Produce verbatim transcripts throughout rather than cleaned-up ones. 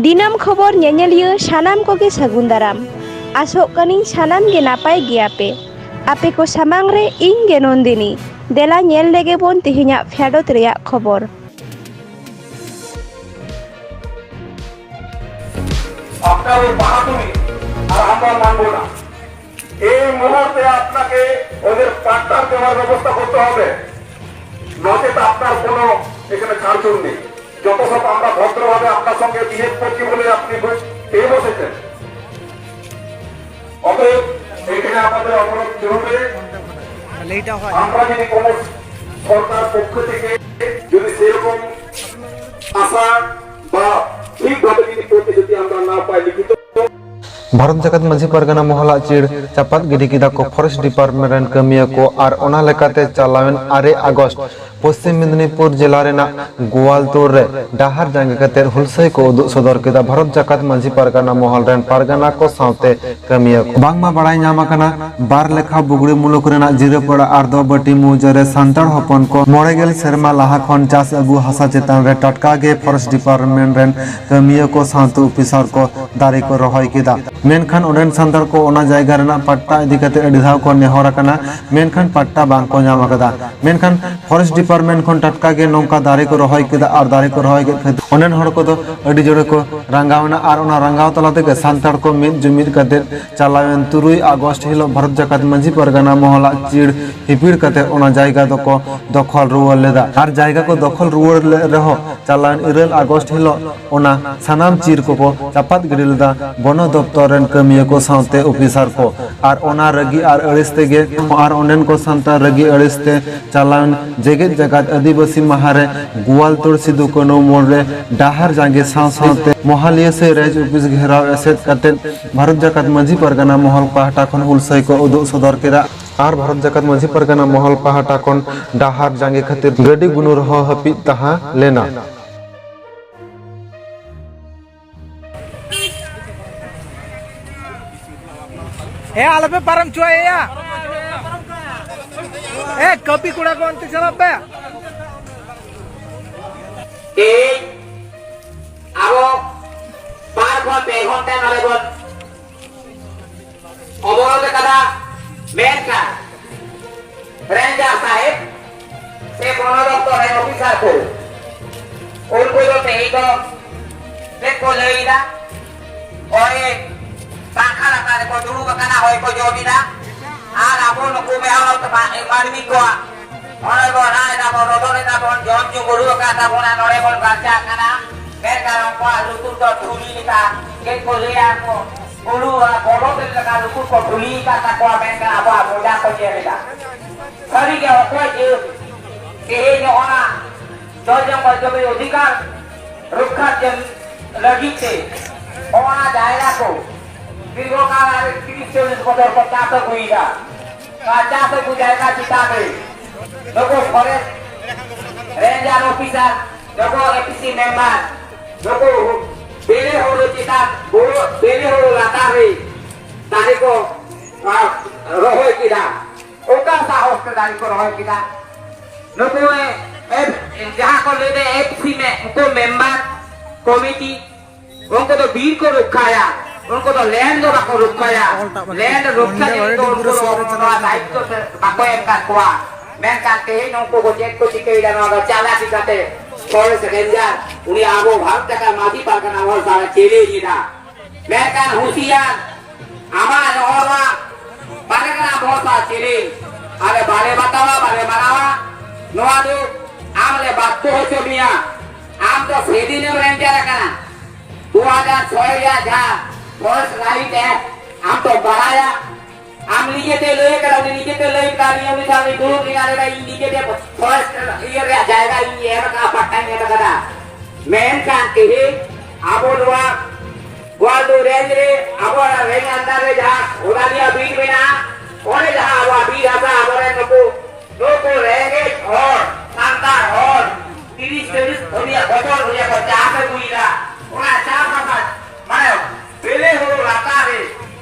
ᱫᱤᱱᱟᱹᱢ ᱠᱷᱚᱵᱚᱨ ᱧᱮᱧᱮᱞᱤᱭᱟᱹ ᱥᱟᱱᱟᱢ ᱠᱚᱜᱮ ᱥᱟᱹᱜᱩᱱ ᱫᱟᱨᱟᱢ᱾ ᱟᱥᱚᱜ ᱠᱟᱹᱱᱟᱹᱧ ᱥᱟᱱᱟᱢ ᱜᱮ ᱱᱟᱯᱟᱭ ᱜᱮᱭᱟ ᱯᱮ᱾ ᱟᱯᱮ ᱠᱚ ᱥᱟᱢᱟᱝ ᱨᱮ ᱤᱧ ᱜᱮ ᱱᱚᱱᱫᱤᱱᱤ᱾ ᱫᱮᱞᱟ ᱧᱮᱞ ᱞᱮᱜᱮ ᱵᱚᱱ ᱛᱮᱦᱮᱧᱟᱜ ᱯᱷᱮᱰᱚᱛ ᱨᱮᱭᱟᱜ ᱠᱷᱚᱵᱚᱨ᱾ আপনার ওই বাহাদুরি আর আমরা মানব না। এই মুহূর্তে আপনাকে ওদের পাট্টা দেওয়ার ব্যবস্থা করতে হবে, নচেত আপনার কোনো এখানে ছাড়ছুড় নেই। যত সব আমরা ভদ্রভাবে আপনার সঙ্গে বিহেভ করছি বলে আপনি ব- পেয়ে বসেছেন। অতএব এখানে আমাদের অনুরোধ কি হবে, আমরা যদি কোনো সরকার পক্ষ থেকে যদি সেরকম আশা বা ঠিকভাবে যদি প্রতিশ্রুতি আমরা না পাই লিখিত, ᱵᱷᱟᱨᱚᱛ ᱡᱟᱠᱟᱛ ᱢᱟᱹᱡᱷᱤ ᱯᱟᱨᱜᱟᱱᱟ ᱢᱚᱦᱚᱞᱟᱜ ᱪᱤᱲ ᱪᱟᱯᱟᱫ ᱜᱤᱰᱤ ᱠᱮᱫᱟ ᱠᱚ ᱯᱷᱚᱨᱮᱥᱴ ᱰᱤᱯᱟᱨᱴᱢᱮᱱᱴ ᱨᱮᱱ ᱠᱟᱹᱢᱤᱭᱟᱹ ᱠᱚ᱾ ᱟᱨ ᱚᱱᱟ ᱞᱮᱠᱟᱛᱮ ᱪᱟᱞᱟᱣᱮᱱ ᱟᱨᱮ ᱟᱜᱚᱥᱴ ᱯᱚᱥᱪᱤᱢ ᱢᱮᱫᱽᱱᱤᱯᱩᱨ ᱡᱮᱞᱟ ᱨᱮᱱᱟᱜ ᱜᱳᱣᱟᱞᱛᱳᱲ ᱨᱮ ᱰᱟᱦᱟᱨ ᱡᱟᱸᱜᱮ ᱠᱟᱛᱮ ᱦᱩᱞᱥᱟᱹᱭ ᱠᱚ ᱩᱫᱩᱜ ᱥᱚᱫᱚᱨ ᱠᱮᱫᱟ ᱵᱷᱟᱨᱚᱛ ᱡᱟᱠᱟᱛ ᱢᱟᱹᱡᱷᱤ ᱯᱟᱨᱜᱟᱱᱟ ᱢᱚᱦᱚᱞ ᱨᱮᱱ ᱯᱟᱨᱜᱟᱱᱟ ᱠᱚ ᱥᱟᱶᱛᱮ ᱠᱟᱹᱢᱤᱭᱟᱹ ᱠᱚ᱾ ᱵᱟᱝᱢᱟ ᱵᱟᱲᱟᱭ ᱧᱟᱢ ᱟᱠᱟᱱᱟ, ᱵᱟᱨ ᱞᱮᱠᱷᱟ ᱵᱩᱜᱲᱤ ᱢᱩᱞᱩᱠ ᱨᱮᱱᱟᱜ ᱡᱤᱨᱟᱹᱯᱟᱲᱟ ᱟᱨ ᱫᱚᱵᱟᱹᱴᱤ ᱢᱩᱡᱟᱹ ᱨᱮ ᱥᱟᱱᱛᱟᱲ ᱦᱚᱯᱚᱱ ᱠᱚ ᱢᱚᱬᱮ ᱜᱮᱞ ᱥᱮᱨᱢᱟ ᱞᱟᱦᱟ ᱠᱷᱚᱱ ᱪᱟᱥ ᱟᱹᱜᱩ ᱦᱟᱥᱟ ᱪᱮᱛᱟᱱ ᱨᱮ ᱴᱟᱴᱠᱟ ᱜᱮ ᱯᱷᱚᱨᱮᱥᱴ ᱰᱤᱯᱟᱨᱴᱢᱮᱱᱴ ᱨᱮᱱ ᱠᱟᱹᱢᱤᱭᱟᱹ ᱠᱚ ᱥᱟᱶᱛᱮ ᱚᱯᱷᱤᱥᱟᱨ ᱠᱚ ᱫᱟᱨᱮ ᱠᱚ ᱨᱚᱦᱚᱭ ᱠᱮᱫᱟ᱾ ᱢᱮᱱᱠᱷᱟᱱ ᱚᱸᱰᱮᱱ ᱥᱟᱱᱛᱟᱲ ᱠᱚ ᱚᱱᱟ ᱡᱟᱭᱜᱟ ᱨᱮᱱᱟᱜ ᱯᱟᱴᱴᱟ ᱤᱫᱤ ᱠᱟᱛᱮ ᱟᱹᱰᱤ ᱫᱷᱟᱣ ᱠᱚ ᱱᱮᱦᱚᱨ ᱟᱠᱟᱱᱟ, ᱢᱮᱱᱠᱷᱟᱱ ᱯᱟᱴᱴᱟ ᱵᱟᱝ ᱠᱚ ᱧᱟᱢ ᱟᱠᱟᱫᱟ᱾ ᱢᱮᱱᱠᱷᱟᱱ ᱯᱷᱚᱨᱮᱥᱴ ᱰᱤᱯᱟᱨᱴᱢᱮᱱᱴ ᱠᱷᱚᱱ ᱴᱟᱴᱠᱟ ᱜᱮ ᱱᱚᱝᱠᱟ ᱫᱟᱨᱮ ᱠᱚ ᱨᱚᱦᱚᱭ ᱠᱮᱫᱟ ᱟᱨ ᱫᱟᱨᱮ ᱠᱚ ᱨᱚᱦᱚᱭ ᱠᱮᱫ ᱠᱷᱟᱹᱛᱤᱨ ᱚᱸᱰᱮᱱ ᱦᱚᱲ ᱠᱚᱫᱚ ᱟᱹᱰᱤ ᱡᱳᱨ ᱠᱚ ᱨᱟᱸᱜᱟᱣ ᱮᱱᱟ᱾ ᱟᱨ ᱚᱱᱟ ᱨᱟᱸᱜᱟᱣ ᱛᱟᱞᱟ ᱛᱮᱜᱮ ᱥᱟᱱᱛᱟᱲ ᱠᱚ ᱢᱤᱫ ᱡᱩᱢᱤᱫ ᱠᱟᱛᱮ ᱪᱟᱞᱟᱣᱮᱱ ᱛᱩᱨᱩᱭ ᱟᱜᱚᱥᱴ ᱦᱤᱞᱳᱜ ᱵᱷᱟᱨᱚᱛ ᱡᱟᱠᱟᱛ ᱢᱟᱹᱡᱷᱤ ᱯᱟᱨᱜᱟᱱᱟ ᱢᱚᱦᱚᱞᱟᱜ ᱪᱤᱲ ᱦᱤᱯᱤᱲ ᱠᱟᱛᱮ ᱚᱱᱟ ᱡᱟᱭᱜᱟ ᱫᱚᱠᱚ ᱫᱚᱠᱷᱚᱞ ᱨᱩᱣᱟᱹᱲ ᱞᱮᱫᱟ᱾ ᱟᱨ ᱡᱟᱭᱜᱟ ᱠᱚ ᱫᱚᱠᱷᱚᱞ ᱨᱩᱣᱟᱹᱲ ᱞᱮᱫ ᱨᱮᱦᱚᱸ ᱪᱟᱞᱟᱣᱮᱱ ᱤᱨᱟᱹᱞ ᱟᱜᱚᱥᱴ ᱦᱤᱞᱳᱜ ᱚᱱᱟ ᱥᱟᱱᱟᱢ ᱪᱤᱨ ᱠᱚᱠᱚ ᱪᱟᱯᱟᱫ ᱜᱤᱰᱤ ᱞᱮᱫᱟ ᱵᱚᱱᱚ ᱫᱚᱯᱛᱚᱨ ᱨᱮᱱ ᱠᱟᱹᱢᱤᱭᱟᱹ ᱠᱚ ᱥᱟᱶᱛᱮ ᱚᱯᱷᱤᱥᱟᱨ ᱠᱚ᱾ ᱟᱨ ᱚᱱᱟ ᱨᱟᱹᱜᱤ ᱟᱨ ᱟᱹᱲᱤᱥ ᱛᱮᱜᱮ ᱟᱨ ᱚᱸᱰᱮᱱ ᱠᱚ ᱥᱟᱱᱛᱟᱲ ᱨᱟᱹᱜᱤ ᱟᱹᱲᱤᱥ ᱛᱮ ᱪᱟᱞᱟᱣᱮᱱ ᱡᱮᱜᱮᱛ ᱡᱟᱠᱟᱛ ᱟᱹᱫᱤᱵᱟᱹᱥᱤ ᱢᱟᱦᱟ ᱨᱮ ᱜᱳᱣᱟᱞᱛᱳᱲ ᱥᱤᱫᱩ ᱠᱟᱹᱱᱦᱩ ᱢᱳᱲ ᱨᱮ ᱰᱟᱦᱟᱨ ᱡᱟᱸᱜᱮ ᱥᱟᱶ ᱥᱟᱶᱛᱮ ᱢᱚᱦᱟᱞᱤᱭᱟᱹ ᱥᱮ ᱨᱟᱡᱽ ᱚᱯᱷᱤᱥ ᱜᱷᱮᱨᱟᱣ ᱮᱥᱮᱫ ᱠᱟᱛᱮ ᱵᱷᱟᱨᱚᱛ ᱡᱟᱠᱟᱛ ᱢᱟᱹᱡᱷᱤ ᱯᱟᱨᱜᱟᱱᱟ ᱢᱚᱦᱚᱞ ᱯᱟᱦᱴᱟ ᱠᱷᱚᱱ ᱦᱩᱞᱥᱟᱹᱭ ᱠᱚ ᱩᱫᱩᱜ ᱥᱚᱫᱚᱨ ᱠᱮᱫᱟ᱾ ᱟᱨ ᱵᱷᱟᱨᱚᱛ ᱡᱟᱠᱟᱛ ᱢᱟᱹᱡᱷᱤ ᱯᱟᱨᱜᱟᱱᱟ ᱢᱚᱦᱚᱞ ᱯᱟᱦᱴᱟ ᱠᱷᱚᱱ ᱰᱟᱦᱟᱨ ᱡᱟᱸᱜᱮ ᱠᱷᱟᱹᱛᱤᱨ ᱜᱟᱹᱰᱤ ᱜᱩᱱᱩᱨ ᱦᱚᱸ ᱦᱟᱹᱯᱤᱫ ᱛᱟᱦᱮᱸ ᱞᱮᱱᱟ᱾ ᱮ, ᱟᱞᱚᱯᱮ ᱯᱟᱨᱚᱢ ᱦᱚᱪᱚᱣᱟᱭᱟ᱾ ᱮ, ᱠᱟᱹᱯᱤ ᱠᱚᱲᱟ ᱠᱚ, ᱚᱱᱛᱮ ᱪᱟᱞᱟᱜ ᱯᱮ᱾ ᱛᱮᱦᱮᱧ ᱟᱵᱚ ᱯᱮ ᱜᱷᱚᱱᱴᱟ ᱱᱚᱰᱮ ᱵᱚᱱ ᱚᱵᱚᱨᱳᱫᱷ ᱟᱠᱟᱫᱟ, ᱢᱮᱱᱠᱷᱟᱱ ᱨᱮᱧᱡᱟᱨ ᱥᱟᱦᱮᱵᱽ ᱥᱮ ᱵᱚᱱᱚ ᱫᱚᱯᱛᱚᱨ ᱨᱮᱱ ᱚᱯᱷᱤᱥᱟᱨ ᱠᱚ, ᱩᱱᱠᱩ ᱫᱚ ᱛᱮᱦᱮᱧ ᱫᱚ ᱪᱮᱫ ᱠᱚ ᱞᱟᱹᱭ ᱮᱫᱟ? ᱦᱚᱭ ᱯᱟᱝᱠᱷᱟ ᱞᱟᱛᱟᱨ ᱨᱮᱠᱚ ᱫᱩᱲᱩᱵ ᱟᱠᱟᱱᱟ, ᱦᱚᱭ ᱠᱚ ᱡᱚᱢ ᱮᱫᱟ᱾ ᱟᱨ ᱟᱵᱚ ᱱᱩᱠᱩ ᱢᱮᱦᱚᱨ ᱢᱟ-, ᱢᱟᱹᱱᱢᱤ ᱠᱚᱣᱟᱜ ᱚᱱᱟ ᱵᱚᱱ ᱨᱟᱜ ᱮᱫᱟ ᱵᱚᱱ, ᱨᱚᱫᱚᱱ ᱮᱫᱟ ᱵᱚᱱ, ᱡᱚᱢ ᱧᱩ ᱵᱟᱹᱱᱩᱜ ᱟᱠᱟᱫ ᱛᱟᱵᱚᱱᱟ, ᱱᱚᱰᱮ ᱵᱚᱱ ᱵᱟᱧᱪᱟᱜ ᱠᱟᱱᱟ᱾ ᱢᱮᱱᱠᱷᱟᱱ ᱩᱱᱠᱩᱣᱟᱜ ᱞᱩᱛᱩᱨ ᱫᱚ ᱴᱷᱩᱞᱤ ᱞᱮᱠᱟ, ᱪᱮᱫ ᱠᱚ ᱞᱟᱹᱭᱟ ᱠᱚ, ᱦᱩᱲᱩ ᱟᱨ ᱵᱚᱞᱚ ᱞᱮᱠᱟ ᱞᱩᱛᱩᱨ ᱠᱚ ᱴᱷᱩᱞᱤ ᱟᱠᱟᱫ ᱛᱟᱠᱚᱣᱟ, ᱢᱮᱱᱠᱷᱟᱱ ᱟᱵᱚᱣᱟᱜ ᱢᱚᱡᱟ ᱠᱚ ᱧᱮᱞ ᱮᱫᱟ᱾ ᱥᱟᱹᱨᱤᱜᱮ ᱚᱠᱚᱭ ᱡᱮ ᱛᱮᱦᱮᱧ ᱱᱚᱜᱼᱚᱱᱟ ᱡᱚᱭ ᱡᱚᱝᱜᱚᱞ ᱡᱚᱢᱤ ᱚᱫᱷᱤᱠᱟᱨ ᱨᱚᱠᱠᱷᱟ ᱡᱮ ᱞᱟᱹᱜᱤᱫ ᱛᱮ ᱱᱚᱜᱼᱚᱱᱟ ᱡᱟᱭᱜᱟ ᱠᱚ ᱫᱤᱨᱜᱷᱚ ᱠᱟᱞ ᱨᱮ ᱛᱤᱨᱤᱥ ᱪᱚᱞᱞᱤᱥ ᱵᱚᱪᱷᱚᱨ ᱠᱚ ᱪᱟᱥ ᱟᱹᱜᱩᱭᱮᱫᱟ᱾ ᱚᱱᱟ ᱪᱟᱥ ᱟᱹᱜᱩ ᱡᱟᱭᱜᱟ ᱪᱮᱛᱟᱱ ᱨᱮ ᱱᱩᱠᱩ ᱯᱷᱚᱨᱮᱥᱴ ᱨᱮᱧᱡᱟᱨ ᱚᱯᱷᱤᱥᱟᱨ, ᱱᱩᱠᱩ ᱮᱯᱤᱥᱤ ᱢᱮᱢᱵᱟᱨ, ᱱᱩᱠᱩ ᱵᱮᱞᱮ ᱦᱩᱲᱩ ᱪᱮᱛᱟᱱ, ᱦᱩᱲᱩ, ᱵᱮᱞᱮ ᱦᱩᱲᱩ ᱞᱟᱛᱟᱨ ᱨᱮ ᱫᱟᱨᱮ ᱠᱚ, ᱟᱨ, ᱨᱚᱦᱚᱭ ᱠᱮᱫᱟ᱾ ᱚᱠᱟ ᱥᱟᱦᱚᱥ ᱛᱮ ᱫᱟᱨᱮ ᱠᱚ ᱨᱚᱦᱚᱭ ᱠᱮᱫᱟ? ᱱᱩᱠᱩ, ᱮ, ᱮ, ᱡᱟᱦᱟᱸ ᱠᱚ ᱞᱟᱹᱭᱫᱟ ᱮᱯᱤᱥᱤ ᱢᱮ-, ᱩᱱᱠᱩ ᱢᱮᱢᱵᱟᱨ ᱠᱚᱢᱤᱴᱤ, ᱩᱱᱠᱩ ᱫᱚ ᱵᱤᱨ ᱠᱚ ᱨᱚᱠᱠᱷᱟᱭᱟ, ᱩᱱᱠᱩ ᱫᱚ ᱞᱮᱱᱰ ᱫᱚ ᱵᱟᱠᱚ ᱨᱚᱠᱠᱷᱟᱭᱟ᱾ ᱞᱮᱱᱰ ᱨᱚᱠᱠᱷᱟ ᱞᱟᱹᱜᱤᱫ ᱫᱚ ᱩᱱᱠᱩ ᱫᱚ ᱱᱚᱣᱟ ᱫᱟᱭᱤᱛᱛᱚ ᱛᱮ ᱵᱟᱠᱚ ᱮᱢ ᱠᱟᱫ ᱠᱚᱣᱟ᱾ ᱢᱮᱱᱠᱷᱟᱱ ᱛᱮᱦᱮᱧ ᱩᱱᱠᱩ ᱠᱚ ᱪᱮᱫ ᱠᱚ ᱪᱤᱠᱟᱹᱭᱮᱫᱟ, ᱱᱚᱣᱟ ᱫᱚ ᱪᱟᱞᱟᱠ ᱞᱮᱠᱟᱛᱮ ᱯᱷᱚᱨᱮᱥᱴ ᱨᱮᱧᱡᱟᱨ, ᱩᱱᱤ ᱟᱵᱚ ᱵᱷᱟᱨᱚᱛ ᱡᱟᱠᱟᱛ ᱢᱟᱹᱡᱷᱤ ᱯᱟᱨᱜᱟᱱᱟ ᱦᱚᱲ ᱥᱟᱶ ᱪᱮᱞᱮᱧᱡᱽ ᱮᱫᱟ᱾ ᱢᱮᱱᱠᱷᱟᱱ ᱦᱩᱸᱥᱤᱭᱟᱨ, ᱟᱢᱟᱜ ᱱᱚᱜᱼᱚ ᱱᱚᱣᱟ ᱵᱟᱞᱮ ᱠᱟᱱᱟ ᱵᱷᱚᱨᱥᱟ ᱪᱮᱞᱮᱧᱡᱽ, ᱟᱞᱮ ᱵᱟᱞᱮ ᱵᱟᱛᱟᱣᱟ, ᱵᱟᱞᱮ ᱢᱟᱱᱟᱣᱟ᱾ ᱱᱚᱣᱟ ᱫᱚ ᱟᱢ ᱞᱮ ᱵᱟᱫᱽᱫᱷᱚ ᱦᱚᱪᱚ ᱢᱮᱭᱟ᱾ ᱟᱢ ᱫᱚ ᱥᱮᱫᱤᱱᱮᱢ ᱨᱮᱧᱡᱟᱨ ᱟᱠᱟᱱᱟ, ᱫᱩ ᱦᱟᱡᱟᱨ ᱪᱷᱚᱭ ᱨᱮᱭᱟᱜ ᱡᱟᱦᱟᱸ ᱯᱷᱚᱨᱮᱥᱴ ᱨᱟᱭᱤᱴ ᱮᱠᱴ, ᱟᱢ ᱫᱚ ᱵᱟᱲᱟᱭᱟ᱾ ᱟᱢ ᱱᱤᱡᱮᱛᱮ ᱞᱟᱹᱭ ᱠᱟᱫᱟ, ᱩᱱᱤ ᱱᱤᱡᱮᱛᱮ ᱞᱟᱹᱭ ᱠᱟᱫᱟ, ᱱᱤᱭᱟᱹ ᱩᱱᱤ ᱥᱟᱶ ᱩᱱᱤ ᱫᱩᱲᱩᱵ ᱞᱮᱱᱟ, ᱞᱟᱹᱭ ᱫᱟ, "ᱤᱧ ᱱᱤᱡᱮᱛᱮ ᱯᱷᱚᱨᱮᱥᱴ ᱤᱭᱟᱹ ᱨᱮᱭᱟᱜ ᱡᱟᱭᱜᱟ ᱤᱧ ᱮᱢ ᱟᱠᱟᱫᱼᱟ, ᱯᱟᱴᱴᱟᱧ ᱮᱢ ᱟᱠᱟᱫᱟ᱾" ᱢᱮᱱᱠᱷᱟᱱ ᱛᱮᱦᱮᱧ ᱟᱵᱚ ᱱᱚᱣᱟ ᱜᱳᱣᱟᱞᱫᱩ ᱨᱮᱧᱡᱽ ᱨᱮ ᱟᱵᱚᱣᱟᱜ ᱨᱮᱧᱡᱽ ᱟᱱᱰᱟᱨ ᱨᱮ ᱡᱟᱦᱟᱸ ᱦᱳᱞᱟᱞᱤᱭᱟ ᱵᱤᱨ ᱢᱮᱱᱟᱜᱼᱟ, ᱚᱸᱰᱮ ᱡᱟᱦᱟᱸ ᱟᱵᱚᱣᱟᱜ ᱵᱤᱨ ᱦᱟᱥᱟ, ᱟᱵᱚᱨᱮᱱ ᱱᱩᱠᱩ, ᱱᱩᱠᱩ ᱨᱮᱸᱜᱮᱡ ᱦᱚᱲ, ᱥᱟᱱᱛᱟᱲ ᱦᱚᱲ, ᱛᱤᱨᱤᱥ ᱪᱚᱞᱞᱤᱥ ᱫᱷᱟᱹᱵᱤᱡ ᱵᱚᱪᱷᱚᱨ ᱫᱷᱚᱨᱮ ᱠᱚ ᱪᱟᱥ ᱟᱹᱜᱩᱭᱮᱫᱟ, ᱚᱱᱟ ᱪᱟᱥ ᱦᱟᱥᱟ, ᱢᱟᱱᱮ, ᱵᱮᱞᱮ ᱦᱩᱲᱩ ᱞᱟᱛᱟᱨ ᱨᱮ,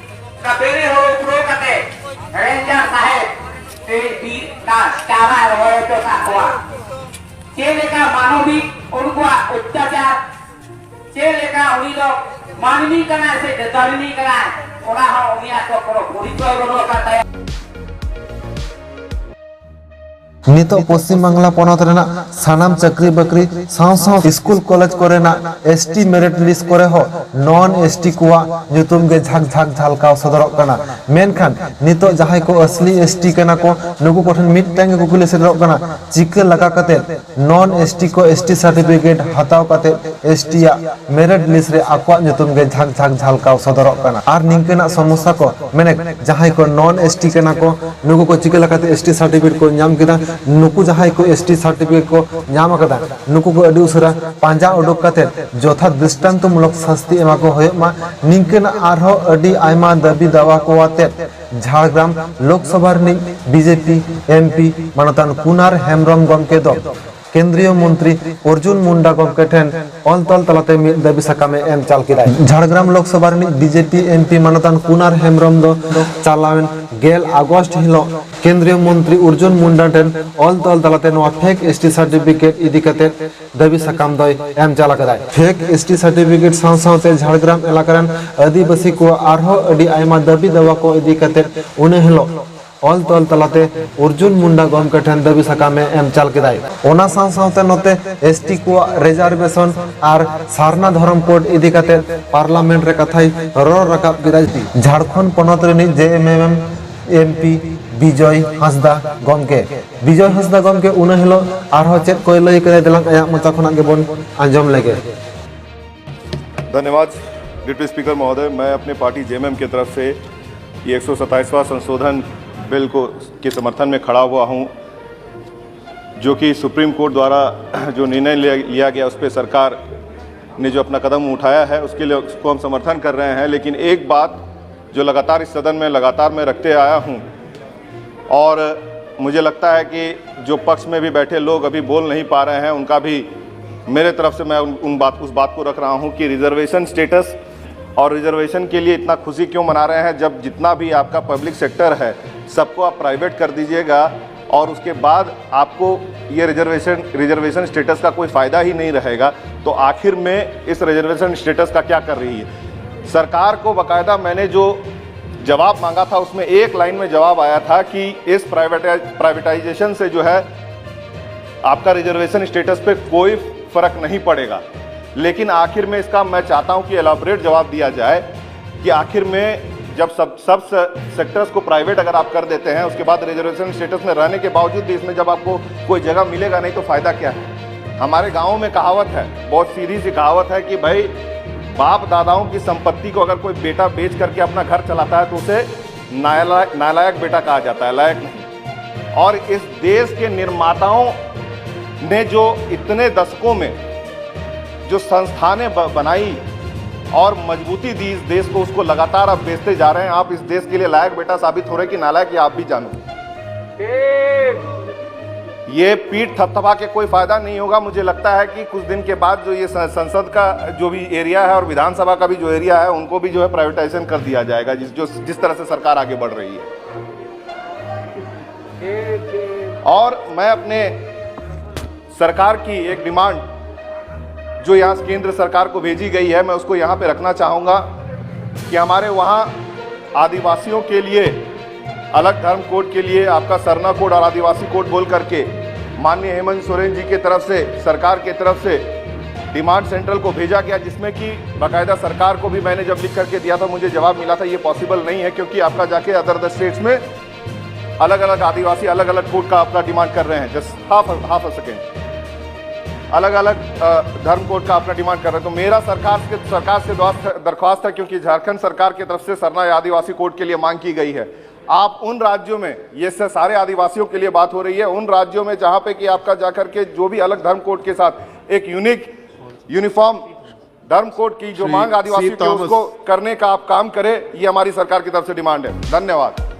ᱚᱱᱟ ᱵᱮᱞᱮ ᱦᱩᱲᱩ ᱩᱯᱲᱟᱹᱣ ᱠᱟᱛᱮ ᱨᱮᱧᱡᱟᱨ ᱥᱟᱦᱮᱵᱽ ᱛᱮᱦᱮᱧ ᱵᱤᱨ ᱨᱮᱱᱟᱜ ᱪᱟᱨᱟ ᱨᱚᱦᱚᱭ ᱦᱚᱪᱚ ᱠᱟᱜ ᱠᱚᱣᱟ᱾ ᱪᱮᱫ ᱞᱮᱠᱟ ᱢᱟᱱᱚᱵᱤᱠ ᱩᱱᱠᱩᱣᱟᱜ ᱚᱛᱛᱟᱪᱟᱨ, ᱪᱮᱫ ᱞᱮᱠᱟ ᱩᱱᱤ ᱫᱚ ᱢᱟᱹᱱᱢᱤ ᱠᱟᱱᱟᱭ ᱥᱮ ᱫᱟᱹᱛᱟᱹᱲᱤ ᱠᱟᱱᱟᱭ, ᱚᱱᱟ ᱦᱚᱸ ᱩᱱᱤᱭᱟᱜ ᱫᱚ ᱠᱳᱱᱳ ᱯᱚᱨᱤᱪᱚᱭ ᱵᱟᱹᱱᱩᱜ ᱟᱠᱟᱫ ᱛᱟᱭᱟ᱾ ᱱᱤᱛᱚᱜ ᱯᱚᱥᱪᱤᱢ ᱵᱟᱝᱞᱟ ᱯᱚᱱᱚᱛ ᱨᱮᱱᱟᱜ ᱥᱟᱱᱟᱢ ᱪᱟᱹᱠᱨᱤ ᱵᱟᱹᱠᱨᱤ ᱥᱟᱶ ᱥᱟᱶ ᱥᱠᱩᱞ ᱠᱚᱞᱮᱡᱽ ᱠᱚᱨᱮᱱᱟᱜ ᱮᱥ ᱴᱤ ᱢᱮᱨᱤᱴ ᱞᱤᱥᱴ ᱠᱚᱨᱮ ᱦᱚᱸ ᱱᱚᱱ ᱮᱥ ᱴᱤ ᱠᱚᱣᱟᱜ ᱧᱩᱛᱩᱢ ᱜᱮ ᱡᱷᱟᱠ ᱡᱷᱟᱠ ᱡᱷᱟᱞᱠᱟᱣ ᱥᱚᱫᱚᱨᱚᱜ ᱠᱟᱱᱟ᱾ ᱢᱮᱱᱠᱷᱟᱱ ᱱᱤᱛᱚᱜ ᱡᱟᱦᱟᱸᱭ ᱠᱚ ᱟᱥᱞᱤ ᱮᱥ ᱴᱤ ᱠᱟᱱᱟ ᱠᱚ, ᱱᱩᱠᱩ ᱠᱚᱴᱷᱮᱱ ᱢᱤᱫᱴᱟᱝ ᱜᱮ ᱠᱩᱠᱞᱤ ᱥᱮᱴᱮᱨᱚᱜ ᱠᱟᱱᱟ, ᱪᱤᱠᱟᱹ ᱞᱮᱠᱟ ᱠᱟᱛᱮ ᱱᱚᱱ ᱮᱥ ᱴᱤ ᱠᱚ ᱮᱥ ᱴᱤ ᱥᱟᱨᱴᱤᱯᱷᱤᱠᱮᱴ ᱦᱟᱛᱟᱣ ᱠᱟᱛᱮ ᱮᱥ ᱴᱤ ᱟᱜ ᱢᱮᱨᱤᱴ ᱞᱤᱥᱴ ᱨᱮ ᱟᱠᱚᱣᱟᱜ ᱧᱩᱛᱩᱢ ᱜᱮ ᱡᱷᱟᱠ ᱡᱷᱟᱠ ᱡᱷᱟᱞᱠᱟᱣ ᱥᱚᱫᱚᱨᱚᱜ ᱠᱟᱱᱟ᱾ ᱟᱨ ᱱᱤᱝᱠᱟᱹᱱᱟᱜ ᱥᱚᱢᱚᱥᱥᱟ ᱠᱚ, ᱢᱮᱱᱮ ᱡᱟᱦᱟᱸᱭ ᱠᱚ ᱱᱚᱱ ᱮᱥ ᱴᱤ ᱠᱟᱱᱟ ᱠᱚ, ᱱᱩᱠᱩ ᱠᱚ ᱪᱤᱠᱟᱹ ᱞᱮᱠᱟᱛᱮ ᱮᱥ ᱴᱤ ᱥᱟᱨᱴᱤᱯᱷᱤᱠᱮᱴ ᱠᱚ ᱧᱟᱢ ᱠᱮᱫᱟ, ᱱᱩᱠᱩ ᱡᱟᱦᱟᱸᱭ ᱠᱚ ᱮᱥ ᱴᱤ ᱥᱟᱨᱴᱤᱯᱷᱤᱠᱮᱴ ᱠᱚ ᱧᱟᱢ ᱟᱠᱟᱫᱟ, ᱱᱩᱠᱩ ᱠᱚ ᱟᱹᱰᱤ ᱩᱥᱟᱹᱨᱟ ᱯᱟᱸᱡᱟ ᱩᱰᱩᱠ ᱠᱟᱛᱮ ᱡᱚᱛᱷᱟᱛ ᱫᱨᱤᱥᱴᱟᱱᱛᱚᱢᱩᱞᱚᱠ ᱥᱟᱥᱛᱤ ᱮᱢᱟ ᱠᱚ ᱦᱩᱭᱩᱜ ᱢᱟ᱾ ᱱᱤᱝᱠᱟᱹᱱᱟᱜ ᱟᱨᱦᱚᱸ ᱟᱹᱰᱤ ᱟᱭᱢᱟ ᱫᱟᱹᱵᱤ ᱫᱟᱣᱟ ᱠᱚ ᱟᱛᱮ ᱡᱷᱟᱲᱜᱨᱟᱢ ᱞᱳᱠᱥᱚᱵᱷᱟ ᱨᱤᱱᱤᱡ B J P M P ᱢᱟᱱᱚᱛᱟᱱ ᱠᱩᱱᱟᱨ ᱦᱮᱢᱵᱨᱚᱢ ᱜᱚᱢᱠᱮ ᱫᱚ ᱠᱮᱱᱫᱨᱤᱭᱚ ᱢᱚᱱᱛᱨᱤ ᱚᱨᱡᱩᱱ ᱢᱩᱱᱰᱟ ᱜᱚᱢᱠᱮ ᱴᱷᱮᱱ ᱚᱞ ᱛᱚᱞ ᱛᱟᱞᱟᱛᱮ ᱢᱤᱫ ᱫᱟᱹᱵᱤ ᱥᱟᱠᱟᱢᱮ ᱮᱢ ᱪᱟᱞ ᱠᱮᱫᱟᱭ᱾ ᱡᱷᱟᱲᱜᱨᱟᱢ ᱞᱳᱠᱥᱚᱵᱷᱟ ᱨᱤᱱᱤᱡ B J P M P ᱢᱟᱱᱚᱛᱟᱱ ᱠᱩᱱᱟᱨ ᱦᱮᱢᱵᱨᱚᱢ ᱫᱚ ᱪᱟᱞᱟᱣᱮᱱ ᱜᱮᱞ ᱟᱜᱚᱥᱴ ᱦᱤᱞᱳᱜ ᱠᱮᱱᱫᱨᱤᱭᱚ ᱢᱚᱱᱛᱨᱤ ᱚᱨᱡᱩᱱ ᱢᱩᱱᱰᱟ ᱴᱷᱮᱱ ᱚᱞ ᱛᱚᱞ ᱛᱟᱞᱟᱛᱮ ᱱᱚᱣᱟ ᱯᱷᱮᱠ ᱮᱥ ᱴᱤ ᱥᱟᱨᱴᱤᱯᱷᱤᱠᱮᱴ ᱤᱫᱤ ᱠᱟᱛᱮ ᱫᱟᱹᱵᱤ ᱥᱟᱠᱟᱢ ᱫᱚᱭ ᱮᱢ ᱪᱟᱞ ᱟᱠᱟᱫᱟᱭ᱾ ᱯᱷᱮᱠ ᱮᱥ ᱴᱤ ᱥᱟᱨᱴᱤᱯᱷᱤᱠᱮᱴ ᱥᱟᱶ ᱥᱟᱶᱛᱮ ᱡᱷᱟᱲᱜᱨᱟᱢ ᱮᱞᱟᱠᱟ ᱨᱮᱱ ᱟᱹᱫᱤᱵᱟᱹᱥᱤ ᱠᱚᱣᱟᱜ ᱟᱨᱦᱚᱸ ᱟᱹᱰᱤ ᱟᱭᱢᱟ ᱫᱟᱹᱵᱤ ᱫᱟᱣᱟ ᱠᱚ ᱤᱫᱤ ᱠᱟᱛᱮ ᱩᱱᱟᱹ ᱦᱤᱞᱳᱜ ᱚᱞ ᱛᱚᱞ ᱛᱟᱞᱟᱛᱮ ᱚᱨᱡᱩᱱ ᱢᱩᱱᱰᱟ ᱜᱚᱢᱠᱮ ᱴᱷᱮᱱ ᱫᱟᱹᱵᱤ ᱥᱟᱠᱟᱢᱮ ᱮᱢ ᱪᱟᱞ ᱠᱮᱫᱟᱭ᱾ ᱚᱱᱟ ᱥᱟᱶ ᱥᱟᱶᱛᱮ ᱱᱚᱛᱮ ᱮᱥ ᱴᱤ ᱠᱚᱣᱟᱜ ᱨᱤᱡᱟᱨᱵᱷᱮᱥᱚᱱ ᱟᱨ ᱥᱟᱨᱱᱟ ᱫᱷᱚᱨᱚᱢ ᱠᱳᱰ ᱤᱫᱤ ᱠᱟᱛᱮ ᱯᱟᱨᱞᱟᱢᱮᱱᱴ ᱨᱮ ᱠᱟᱛᱷᱟᱭ ᱨᱚᱲ ᱨᱟᱠᱟᱵ ᱠᱮᱫᱟᱭ ᱡᱷᱟᱲᱠᱷᱚᱸᱰ ᱯᱚᱱᱚᱛ ᱨᱤᱱᱤᱡ ᱡᱮ ᱮᱢ ᱮᱢ ᱮᱢ ᱯᱤ ᱵᱤᱡᱚᱭ ᱦᱟᱸᱥᱫᱟ ᱜᱚᱢᱠᱮ᱾ ᱵᱤᱡᱚᱭ ᱦᱟᱸᱥᱫᱟ ᱜᱚᱢᱠᱮ ᱩᱱᱟᱹ ᱦᱤᱞᱳᱜ ᱟᱨᱦᱚᱸ ᱪᱮᱫ ᱠᱚᱭ ᱞᱟᱹᱭ ᱠᱮᱫᱟᱭ, ᱫᱮᱞᱟᱝ ᱟᱭᱟᱜ ᱢᱚᱪᱟ ᱠᱷᱚᱱᱟᱜ ᱜᱮᱵᱚᱱ ᱟᱸᱡᱚᱢ ᱞᱮᱜᱮ᱾ धन्यवाद डिप्टी स्पीकर महोदय। मैं अपने पार्टी जेएमएम की तरफ से ये एक सौ सत्ताईसवाँ संशोधन बिल को के समर्थन में खड़ा हुआ हूँ, जो कि सुप्रीम कोर्ट द्वारा जो निर्णय लिया, लिया गया, उस पर सरकार ने जो अपना कदम उठाया है, उसके लिए उसको हम समर्थन कर रहे हैं। लेकिन एक बात जो लगातार इस सदन में लगातार मैं रखते आया हूँ, और मुझे लगता है कि जो पक्ष में भी बैठे लोग अभी बोल नहीं पा रहे हैं, उनका भी मेरे तरफ से मैं उन, उन बात उस बात को रख रहा हूँ कि रिजर्वेशन स्टेटस और रिजर्वेशन के लिए इतना खुशी क्यों मना रहे हैं, जब जितना भी आपका पब्लिक सेक्टर है, सबको आप प्राइवेट कर दीजिएगा। और उसके बाद आपको ये रिजर्वेशन रिजर्वेशन स्टेटस का कोई फायदा ही नहीं रहेगा, तो आखिर में इस रिजर्वेशन स्टेटस का क्या कर रही है सरकार? को बाकायदा मैंने जो जवाब मांगा था, उसमें एक लाइन में जवाब आया था कि इस प्राइवेटाइज प्राइवेटाइजेशन से जो है आपका रिजर्वेशन स्टेटस पे कोई फर्क नहीं पड़ेगा। लेकिन आखिर में इसका मैं चाहता हूं कि एलाबोरेट जवाब दिया जाए कि आखिर में जब सब सब सेक्टर्स को प्राइवेट अगर आप कर देते हैं, उसके बाद रिजर्वेशन स्टेटस में रहने के बावजूद भी इसमें जब आपको कोई जगह मिलेगा नहीं, तो फायदा क्या है? हमारे गांव में कहावत है, बहुत सीधी सी कहावत है कि भाई, बाप दादाओं की संपत्ति को अगर कोई बेटा बेच करके अपना घर चलाता है, तो उसे नालायक नालायक बेटा कहा जाता है, लायक नहीं। और इस देश के निर्माताओं ने जो इतने दशकों में जो संस्थानें ब- बनाई और मजबूती दी इस देश को, उसको लगातार आप बेचते जा रहे हैं। आप इस देश के लिए लायक बेटा साबित हो रहे हैं कि नालायक, ये आप भी जानो। ये पीठ थपथपा के कोई फायदा नहीं होगा। मुझे लगता है कि कुछ दिन के बाद जो ये सं- संसद का जो भी एरिया है और विधानसभा का भी जो एरिया है, उनको भी जो है प्राइवेटाइजेशन कर दिया जाएगा, जिस जो जिस तरह से सरकार आगे बढ़ रही है। और मैं अपने सरकार की एक डिमांड जो यहाँ केंद्र सरकार को भेजी गई है, मैं उसको यहाँ पे रखना चाहूँगा कि हमारे वहाँ आदिवासियों के लिए अलग धर्म कोड के लिए आपका सरना कोड और आदिवासी कोड बोल करके माननीय हेमंत सोरेन जी की तरफ से, सरकार की तरफ से डिमांड सेंट्रल को भेजा गया, जिसमें कि बाकायदा सरकार को भी मैंने जब लिख करके दिया था, मुझे जवाब मिला था ये पॉसिबल नहीं है, क्योंकि आपका जाके अदर स्टेट्स में अलग अलग आदिवासी अलग अलग कोड का अपना डिमांड कर रहे हैं। Just half half a second, अलग अलग धर्म कोड का अपना डिमांड कर रहे हैं। तो मेरा सरकार से सरकार से दरख्वास्त है, क्योंकि झारखंड सरकार की तरफ से सरना या आदिवासी कोड के लिए मांग की गई है, आप उन राज्यों में, ये सारे आदिवासियों के लिए बात हो रही है, उन राज्यों में जहां पे कि आपका जाकर के जो भी अलग धर्म कोड के साथ एक यूनिक यूनिफॉर्म धर्म कोड की जो मांग आदिवासियों की, उसको करने का आप काम करें, ये हमारी सरकार की तरफ से डिमांड है। धन्यवाद।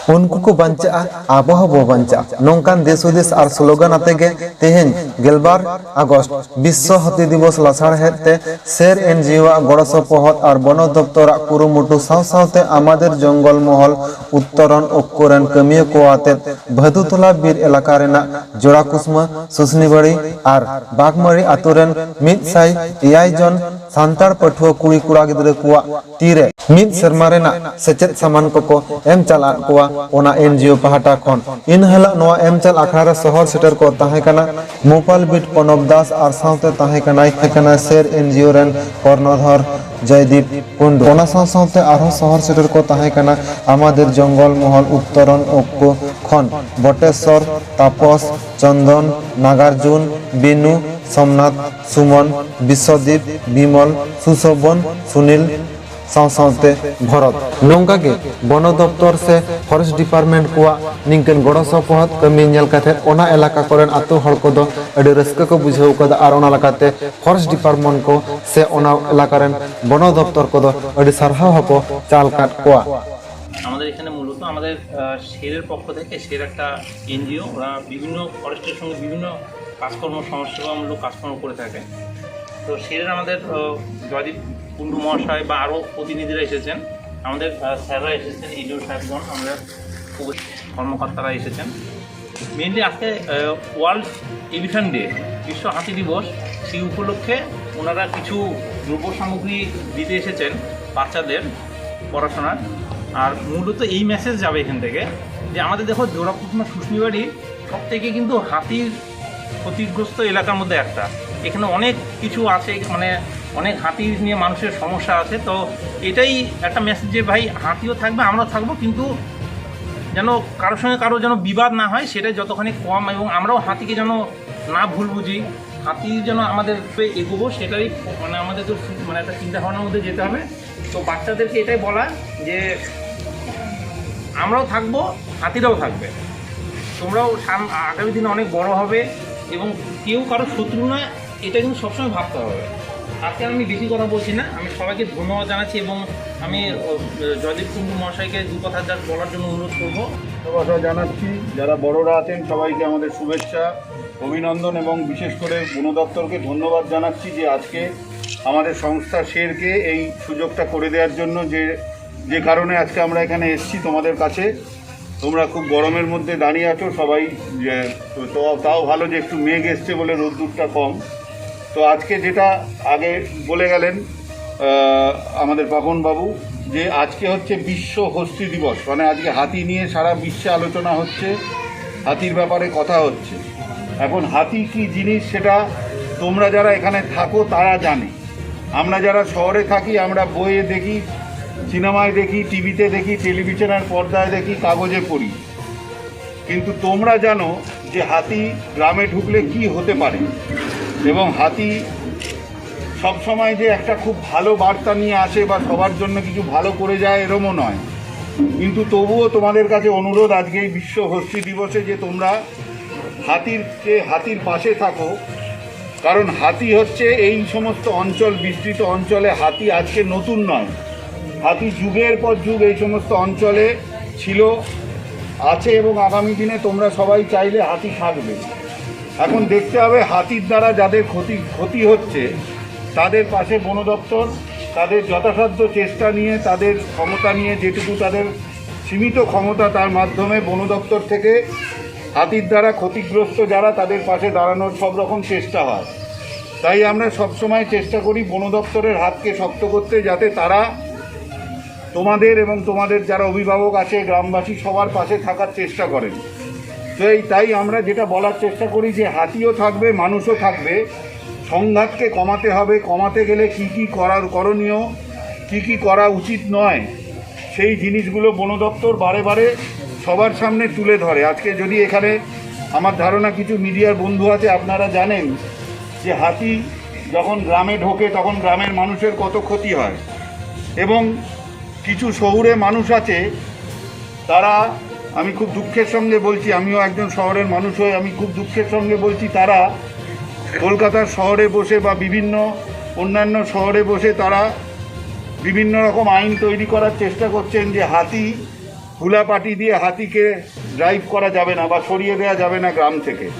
ᱩᱱᱠᱩ ᱠᱚ ᱵᱟᱧᱪᱟᱜᱼᱟ, ᱟᱵᱚ ᱦᱚᱸᱵᱚ ᱵᱟᱧᱪᱟᱜᱼᱟ᱾ ᱱᱚᱝᱠᱟᱱ ᱫᱤᱥ ᱦᱩᱫᱤᱥ ᱟᱨ ᱥᱞᱳᱜᱟᱱ ᱟᱛᱮ ᱜᱮ ᱛᱮᱦᱮᱧ ᱜᱮᱞᱵᱟᱨ ᱟᱜᱚᱥᱴ ᱵᱤᱥᱥᱚ ᱦᱟᱹᱛᱤ ᱫᱤᱵᱚᱥ ᱞᱟᱥᱟᱲᱦᱮᱫ ᱛᱮ ᱥᱮᱨ ᱮᱱᱡᱤᱳ ᱟᱜ ᱜᱚᱲᱚ ᱥᱚᱯᱚᱦᱚᱫ ᱟᱨ ᱵᱚᱱᱚ ᱫᱚᱯᱛᱚᱨᱟᱜ ᱠᱩᱨᱩᱢᱩᱴᱩ ᱥᱟᱶ ᱥᱟᱶᱛᱮ ᱟᱢᱟᱫᱮᱨ ᱡᱚᱝᱜᱚᱞ ᱢᱚᱦᱚᱞ ᱩᱛᱛᱚᱨᱚᱱ ᱚᱠᱠᱚ ᱨᱮᱱ ᱠᱟᱹᱢᱤᱭᱟᱹ ᱠᱚ ᱟᱛᱮᱫ ᱵᱷᱟᱫᱩᱛᱚᱞᱟ ᱵᱤᱨ ᱮᱞᱟᱠᱟ ᱨᱮᱱᱟᱜ ᱡᱚᱲᱟ ᱠᱩᱥᱢᱟᱹ, ᱥᱩᱥᱱᱤᱵᱟᱲᱤ ᱟᱨ ᱵᱟᱜᱽᱢᱟᱹᱲᱤ ᱟᱛᱳ ᱨᱮᱱ ᱢᱤᱫ ᱥᱟᱭ ᱮᱭᱟᱭ ᱡᱚᱱ ᱥᱟᱱᱛᱟᱲ ᱯᱟᱹᱴᱷᱩᱣᱟᱹ ᱠᱩᱲᱤ ᱠᱚᱲᱟ ᱜᱤᱫᱽᱨᱟᱹ ᱠᱚᱣᱟᱜ ᱛᱤᱨᱮ ᱢᱤᱫ ᱥᱮᱨᱢᱟ ᱨᱮᱱᱟᱜ ᱥᱮᱪᱮᱫ ᱥᱟᱢᱟᱱ ᱠᱚᱠᱚ ᱮᱢ ᱪᱟᱞᱟᱫ ᱠᱚᱣᱟ ᱚᱱᱟ ᱮᱱᱡᱤᱳ ᱯᱟᱦᱴᱟ ᱠᱷᱚᱱ᱾ ᱤᱱ ᱦᱤᱞᱳᱜ ᱱᱚᱣᱟ ᱮᱢ ᱪᱟᱞ ᱟᱠᱷᱲᱟ ᱨᱮ ᱥᱚᱦᱚᱨ ᱥᱮᱴᱮᱨ ᱠᱚ ᱛᱟᱦᱮᱸ ᱠᱟᱱᱟ ᱢᱩᱯᱟᱞ ᱵᱤᱴ ᱯᱚᱱᱚᱵ ᱫᱟᱥ ᱟᱨ ᱥᱟᱶᱛᱮ ᱛᱟᱦᱮᱸ ᱠᱟᱱᱟᱭ ᱛᱟᱦᱮᱸ ᱠᱟᱱᱟ ᱥᱮᱨ ᱮᱱᱡᱤᱳ ᱨᱮᱱ ᱠᱚᱨᱱᱚᱫᱷᱚᱨ ᱡᱚᱭᱫᱤᱯ ᱠᱩᱱᱰᱩ᱾ ᱚᱱᱟ ᱥᱟᱶ ᱥᱟᱶᱛᱮ ᱟᱨᱦᱚᱸ ᱥᱚᱦᱚᱨ ᱥᱮᱴᱮᱨ ᱠᱚ ᱛᱟᱦᱮᱸ ᱠᱟᱱᱟ ᱟᱢᱟᱫᱮᱨ ᱡᱚᱝᱜᱚᱞ ᱢᱚᱦᱚᱞ ᱩᱛᱛᱚᱨᱚᱱ ᱚᱠᱠᱚ ᱠᱷᱚᱱ ᱵᱚᱴᱮᱥᱚᱨ, ᱛᱟᱯᱚᱥ, ᱪᱚᱱᱫᱚᱱ, ᱱᱟᱜᱟᱨᱡᱩᱱ, ᱵᱤᱱᱩ, ᱥᱳᱢᱱᱟᱛᱷ, ᱥᱩᱢᱚᱱ, ᱵᱤᱥᱥᱚᱫᱤᱯ, ᱵᱤᱢᱚᱞ, ᱥᱩᱥᱳᱵᱚᱱ, ᱥᱩᱱᱤᱞ ᱥᱟᱶ ᱥᱟᱶᱛᱮ ᱵᱷᱚᱨᱚᱛ᱾ ᱱᱚᱝᱠᱟ ᱜᱮ ᱵᱚᱱᱚ ᱫᱚᱯᱛᱚᱨ ᱥᱮ ᱯᱷᱚᱨᱮᱥᱴ ᱰᱤᱯᱟᱨᱴᱢᱮᱱᱴ ᱠᱚᱣᱟᱜ ᱱᱤᱝᱠᱟᱹᱱ ᱜᱚᱲᱚ ᱥᱚᱯᱚᱦᱚᱫ ᱠᱟᱹᱢᱤ ᱧᱮᱞ ᱠᱟᱛᱮ ᱚᱱᱟ ᱮᱞᱟᱠᱟ ᱠᱚᱨᱮᱱ ᱟᱛᱳ ᱦᱚᱲ ᱠᱚᱫᱚ ᱟᱹᱰᱤ ᱨᱟᱹᱥᱠᱟᱹ ᱠᱚ ᱵᱩᱡᱷᱟᱹᱣ ᱠᱟᱫᱟ ᱟᱨ ᱚᱱᱟ ᱞᱮᱠᱟᱛᱮ ᱯᱷᱚᱨᱮᱥᱴ ᱰᱤᱯᱟᱨᱴᱢᱮᱱᱴ ᱠᱚ ᱥᱮ ᱚᱱᱟ ᱮᱞᱟᱠᱟ ᱨᱮᱱ ᱵᱚᱱᱚ ᱫᱚᱯᱛᱚᱨ ᱠᱚᱫᱚ ᱟᱹᱰᱤ ᱥᱟᱨᱦᱟᱣ ᱦᱚᱸᱠᱚ ᱪᱟᱞ ᱟᱠᱟᱫ ᱠᱚᱣᱟ᱾ আমাদের এখানে মূলত আমাদের আহ, সেরের পক্ষ থেকে, সের একটা এনজিও, ওরা বিভিন্ন ফরেস্টের সঙ্গে বিভিন্ন কাজকর্ম, সমাজসেবামূলক কাজকর্ম করে থাকে। তো সেরের আমাদের আহ, জয়দীপ কুণ্ডু মহাশয় বা আরও প্রতিনিধিরা এসেছেন, আমাদের আহ, স্যাররা এসেছেন, এনজিও সাহেবগণ, আমাদের উপস্থিত কর্মকর্তারা এসেছেন। মেইনলি আজকে ওয়ার্ল্ড এলিফ্যান্ট ডে, বিশ্ব হাতি দিবস, সেই উপলক্ষে ওনারা কিছু দ্রব্য সামগ্রী দিতে এসেছেন বাচ্চাদের পড়াশোনার। আর মূলত এই মেসেজ যাবে এখান থেকে যে আমাদের দেখো জোড়াকুসুমা শুশনিবাড়ি সব থেকে কিন্তু হাতির ক্ষতিগ্রস্ত এলাকার মধ্যে একটা। এখানে অনেক কিছু আছে, মানে অনেক হাতি নিয়ে মানুষের সমস্যা আছে। তো এটাই একটা মেসেজ যে ভাই হাতিও থাকবে, আমরাও থাকবো, কিন্তু যেন কারোর সঙ্গে কারো যেন বিবাদ না হয়, সেটাই যতখানি কম, এবং আমরাও হাতিকে যেন না ভুল বুঝি, হাতি যেন আমাদের উপরে এগোবো, সেটাই মানে আমাদের তো মানে একটা চিন্তা ভাবনার মধ্যে যেতে হবে। তো বাচ্চাদেরকে এটাই বলা যে আমরাও থাকবো, হাতিরাও থাকবে, তোমরাও সাম- আগামী দিনে অনেক বড় হবে এবং কেউ কারো শত্রু নয়, এটা কিন্তু সবসময় ভাবতে হবে। আজকে আমি বেশি কথা বলছি না, আমি সবাইকে ধন্যবাদ জানাচ্ছি এবং আমি আহ, জয়দীপ কুণ্ডু মহাশয়কে দু কথা যা বলার জন্য অনুরোধ করবো। ভালোবাসা জানাচ্ছি, যারা বড়রা আছেন সবাইকে আমাদের শুভেচ্ছা, অভিনন্দন এবং বিশেষ করে বন দপ্তরকে ধন্যবাদ জানাচ্ছি যে আজকে আমাদের সংস্থা শেরকে এই সুযোগটা করে দেওয়ার জন্য, যে যে কারণে আজকে আমরা এখানে এসেছি তোমাদের কাছে। তোমরা খুব গরমের মধ্যে দাঁড়িয়ে আছো সবাই, যে তো তাও ভালো যে একটু মেঘ এসছে বলে রোদ্দুরটা কম। তো আজকে যেটা আগে বলে গেলেন আহ, আমাদের পাপন বাবু, যে আজকে হচ্ছে বিশ্ব হস্তি দিবস, মানে আজকে হাতি নিয়ে সারা বিশ্বে আলোচনা হচ্ছে, হাতির ব্যাপারে কথা হচ্ছে। এখন হাতি কি জিনিস সেটা তোমরা যারা এখানে থাকো তারা জানে। আমরা যারা শহরে থাকি, আমরা বইয়ে দেখি, সিনেমায় দেখি, টিভিতে দেখি, টেলিভিশনের পর্দায় দেখি, কাগজে পড়ি, কিন্তু তোমরা জানো যে হাতি গ্রামে ঢুকলে কি হতে পারে। এবং হাতি সবসময় যে একটা খুব ভালো বার্তা নিয়ে আসে বা সবার জন্য কিছু ভালো করে যায়, এরমও নয়। কিন্তু তবুও তোমাদের কাছে অনুরোধ, আজকে এই বিশ্ব হস্তি দিবসে যে তোমরা হাতিরকে হাতির পাশে থাকো, কারণ হাতি হচ্ছে এই সমস্ত অঞ্চল, বিস্তৃত অঞ্চলে হাতি আজকে নতুন নয়। হাতি যুগের পর যুগ এই সমস্ত অঞ্চলে ছিল, আছে এবং আগামী দিনে তোমরা সবাই চাইলে হাতি থাকবে। এখন দেখতে হবে হাতির দ্বারা যাদের ক্ষতি ক্ষতি হচ্ছে তাদের পাশে বন দপ্তর তাদের যথাসাধ্য চেষ্টা নিয়ে, তাদের ক্ষমতা নিয়ে, যেটুকু তাদের সীমিত ক্ষমতা, তার মাধ্যমে বন দপ্তর থেকে হাতির দ্বারা ক্ষতিগ্রস্ত যারা তাদের পাশে দাঁড়ানোর সব রকম চেষ্টা হয়। তাই আমরা সবসময় চেষ্টা করি বন দপ্তরের হাতকে শক্ত করতে, যাতে তারা তোমাদের এবং তোমাদের যারা অভিভাবক আছে, গ্রামবাসী, সবার পাশে থাকার চেষ্টা করেন। তো এই তাই আমরা যেটা বলার চেষ্টা করি যে হাতিও থাকবে, মানুষও থাকবে, সংঘাতকে কমাতে হবে। কমাতে গেলে কি কি করার করণীয়, কি কি করা উচিত নয়, সেই জিনিসগুলো বন দপ্তর বারে বারে সবার সামনে তুলে ধরে। আজকে যদি এখানে, আমার ধারণা কিছু মিডিয়ার বন্ধু আছে, আপনারা জানেন যে হাতি যখন গ্রামে ঢোকে তখন গ্রামের মানুষের কত ক্ষতি হয়। এবং কিছু শহুরে মানুষ আছে, তারা, আমি খুব দুঃখের সঙ্গে বলছি, আমিও একজন শহরের মানুষ হয়ে আমি খুব দুঃখের সঙ্গে বলছি, তারা কলকাতার শহরে বসে বা বিভিন্ন অন্যান্য শহরে বসে তারা বিভিন্ন রকম আইন তৈরি করার চেষ্টা করছেন যে হাতি, হুলাপাটি দিয়ে হাতিকে ড্রাইভ করা যাবে না বা সরিয়ে দেওয়া যাবে না গ্রাম থেকে।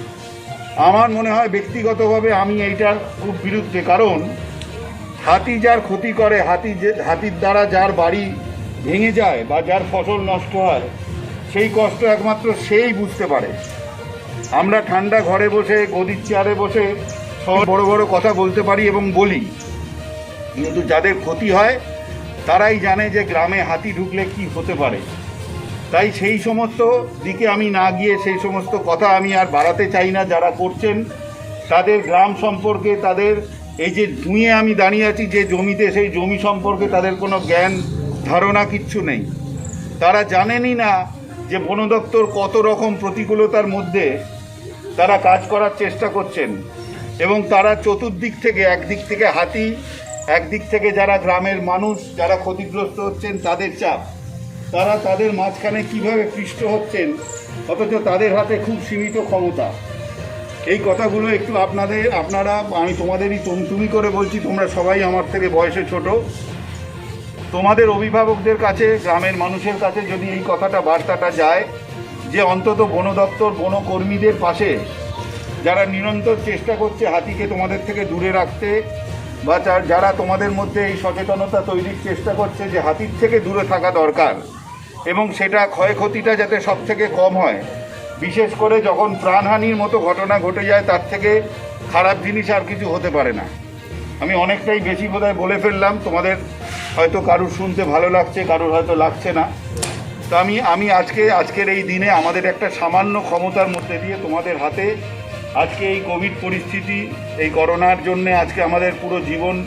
আমার মনে হয় ব্যক্তিগতভাবে আমি এইটার খুব বিরুদ্ধে, কারণ হাতি যার ক্ষতি করে, হাতি যে, হাতির দ্বারা যার বাড়ি ভেঙে যায় বা যার ফসল নষ্ট হয়, সেই কষ্ট একমাত্র সেই বুঝতে পারে। আমরা ঠান্ডা ঘরে বসে, গদির চেয়ারে বসে সব বড় বড় কথা বলতে পারি এবং বলি, কিন্তু যাদের ক্ষতি হয়, তারাই জানে যে গ্রামে হাতি ঢুকলে কি হতে পারে। তাই সেই সমস্ত দিকে আমি না গিয়ে, সেই সমস্ত কথা আমি আর বাড়াতে চাই না। যারা করছেন, তাদের গ্রাম সম্পর্কে, তাদের এই যে ভূঁয়ে আমি দাঁড়িয়ে আছি, যে জমিতে, সেই জমি সম্পর্কে তাদের কোনো জ্ঞান ধারণা কিচ্ছু নেই। তারা জানেনই না যে বন দপ্তর কত রকম প্রতিকূলতার মধ্যে তারা কাজ করার চেষ্টা করছেন এবং তারা চতুর্দিক থেকে, একদিক থেকে হাতি, একদিক থেকে যারা গ্রামের মানুষ, যারা ক্ষতিগ্রস্ত হচ্ছেন, তাদের চাপ, তারা তাদের মাঝখানে কিভাবে পিষ্ট হচ্ছেন, অথচ তাদের হাতে খুব সীমিত ক্ষমতা। এই কথাগুলো একটু আপনাদের, আপনারা, আমি তোমাদেরই তুমি তুমি করে বলছি, তোমরা সবাই আমার থেকে বয়সে ছোট। তোমাদের অভিভাবকদের কাছে, গ্রামের মানুষের কাছে যদি এই কথাটা, বার্তাটা যায় যে অন্তত বন দপ্তর, বনকর্মীদের পাশে, যারা নিরন্তর চেষ্টা করছে হাতিকে তোমাদের থেকে দূরে রাখতে বা যা- যারা তোমাদের মধ্যে এই সচেতনতা তৈরির চেষ্টা করছে যে হাতির থেকে দূরে থাকা দরকার এবং সেটা ক্ষয়ক্ষতিটা যাতে সব থেকে কম হয়, বিশেষ করে যখন প্রাণহানির মতো ঘটনা ঘটে যায়, তার থেকে খারাপ জিনিস আর কিছু হতে পারে না। আমি অনেকটাই বেশি বোধহয় বলে ফেললাম, তোমাদের হয়তো কারুর শুনতে ভালো লাগছে, কারুর হয়তো লাগছে না। তো আমি আমি আজকে, আজকের এই দিনে আমাদের একটা সামান্য ক্ষমতার মধ্যে দিয়ে তোমাদের হাতে আজকে এই কোভিড পরিস্থিতি, এই করোনার জন্য আজকে আমাদের পুরো জীবন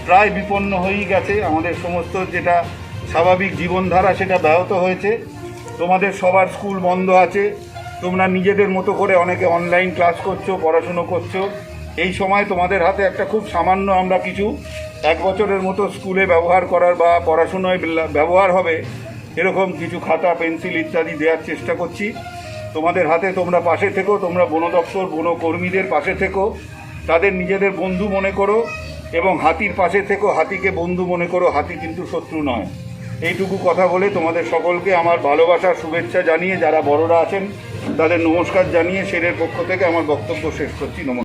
প্রায় বিপন্ন হয়েই গেছে। আমাদের সমস্ত যেটা স্বাভাবিক জীবনধারা, সেটা ব্যাহত হয়েছে। তোমাদের সবার স্কুল বন্ধ আছে, তোমরা নিজেদের মতো করে অনেকে অনলাইন ক্লাস করছো, পড়াশুনো করছো। এই সময় তোমাদের হাতে একটা খুব সামান্য, আমরা কিছু এক বছরের মতো স্কুলে ব্যবহার করার বা পড়াশুনোয় ব্যবহার হবে এরকম কিছু খাতা, পেন্সিল ইত্যাদি দেওয়ার চেষ্টা করছি তোমাদের হাতে। তোমরা পাশে থেকো, তোমরা বন দপ্তর, বনকর্মীদের পাশে থেকো, তাদের নিজেদের বন্ধু মনে করো। এবং হাতির পাশে থেকো, হাতিকে বন্ধু মনে করো, হাতি কিন্তু শত্রু নয়। এইটুকু কথা বলে তোমাদের সকলকে আমার ভালোবাসা, শুভেচ্ছা জানিয়ে, যারা বড়রা আছেন তাদের নমস্কার জানিয়ে সেরের পক্ষ থেকে আমার বক্তব্য শেষ করছি। নমস্কার।